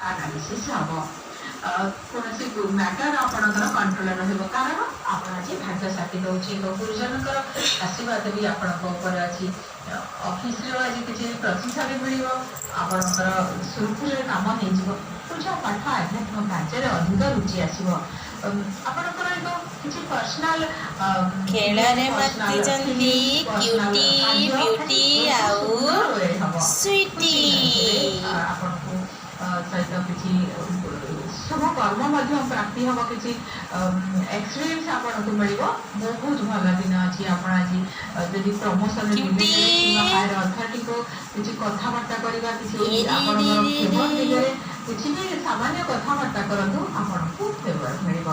Analysis ହବ। କୌଣସି matter ଆପଣଙ୍କର କଣ୍ଟ୍ରୋଲ ରହିବ, କାରଣ ଆପଣ ଆଜି ଭାଗ୍ୟ ସାଥି ଦେଉଛି ଏବଂ ଗୁରୁଜନଙ୍କର ଆଶୀର୍ବାଦ ବି ଆପଣଙ୍କ ଉପରେ ଅଛି। ଅଫିସରେ ଆଜି କିଛି ପ୍ରଶଂସା ବି ମିଳିବ। ଆପଣଙ୍କର ସୁରୁଖୁରୁରେ କାମ ହେଇଯିବ। ପୂଜା ପାଠ, ଆଧ୍ୟାତ୍ମିକ କାର୍ଯ୍ୟରେ ଅଧିକ ରୁଚି ଆସିବ। ଆପଣଙ୍କର ଏକ କିଛି ପର୍ସନାଲ ଖେଳରେ ମାତିଛନ୍ତି କ୍ୟୁଟି, ବିୟୁଟି ଆଉ ସୁଇଟି। ଆପଣଙ୍କୁ ସହିତ କିଛି ଶୁଭ କର୍ମ ମଧ୍ୟ ପ୍ରାପ୍ତି ହବ। କିଛି ଏକ୍ସପିରିଏନ୍ସ ଆପଣଙ୍କୁ ମିଳିବ। ବହୁତ ଭଲ ଦିନ ଅଛି। ଆପଣ ଆଜି ଯଦି ପ୍ରମୋସନ କ୍ୟୁଟି। ହାୟର ଅଥରିଟିକୁ କିଛି କଥାବାର୍ତ୍ତା କରିବା, କିଛି ଇରି ଆପଣଙ୍କର ଇରି ଫେଭର ଇରି। ଦିଗରେ କିଛି ବି ସାମାନ୍ୟ କଥାବାର୍ତ୍ତା କରନ୍ତୁ, ଆପଣଙ୍କୁ ଫେଭର ମିଳିବ।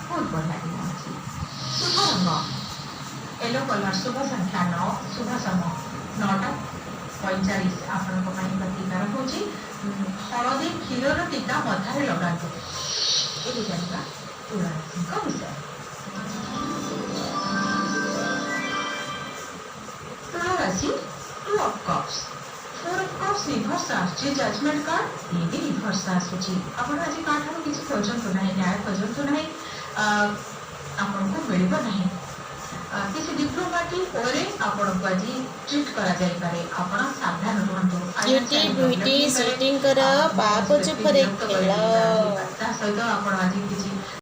ବହୁତ ବଢ଼ିଆ ଦିନ ଅଛି। ଶୁଭ ରଙ୍ଗ ୟେଲୋ କଲର, ଶୁଭ ସଂଖ୍ୟା 9, ଶୁଭ ସମୟ 9:45। ଆପଣଙ୍କ ପାଇଁ ପ୍ରତିକାର ହେଉଛି ହଳଦୀ କ୍ଷୀରର ଟୀକା ମଥାରେ ଲଗାନ୍ତୁ। ଏବେ ଜାଣିବା ତୁଳା ରାଶିଙ୍କ ବିଷୟରେ। ତୁଳା ରାଶି, Two of Cups, Four of Cups reverse ଆସୁଛି। ଜଜମେଣ୍ଟ କାର୍ଡ ଇଏ ବି ରିଭର୍ସ ଆସୁଛି। ଆପଣ ଆଜି କାହାଠାରୁ କିଛି ଖୋଜନ୍ତୁ ନାହିଁ, ନ୍ୟାୟ ଖୋଜନ୍ତୁ ନାହିଁ, ଆପଣଙ୍କୁ ମିଳିବ ନାହିଁ। କିଛି ଡିପ୍ଲୋମାଟିକ ପରେ ଆପଣଙ୍କୁ ଆଜି ଟ୍ରିଟ୍ କରାଯାଇପାରେ। ଆପଣ ସାବଧାନ ରୁହନ୍ତୁ। କ୍ୟୁଟି, ଫାଇନାନ୍ସିଆଲ ପ୍ରୋବ୍ଲେମ ବିୟୁଟି, ହେଇପାରେ। ସୁଇଟିଙ୍କର ଆପଣଙ୍କୁ କୌଣସି ପାପୋଛ ବ୍ୟକ୍ତି ପରେ ବିରକ୍ତ ଖେଳ। କରିଦେଇପାରନ୍ତି। ତା ସହିତ ଆପଣ ଆଜି କିଛି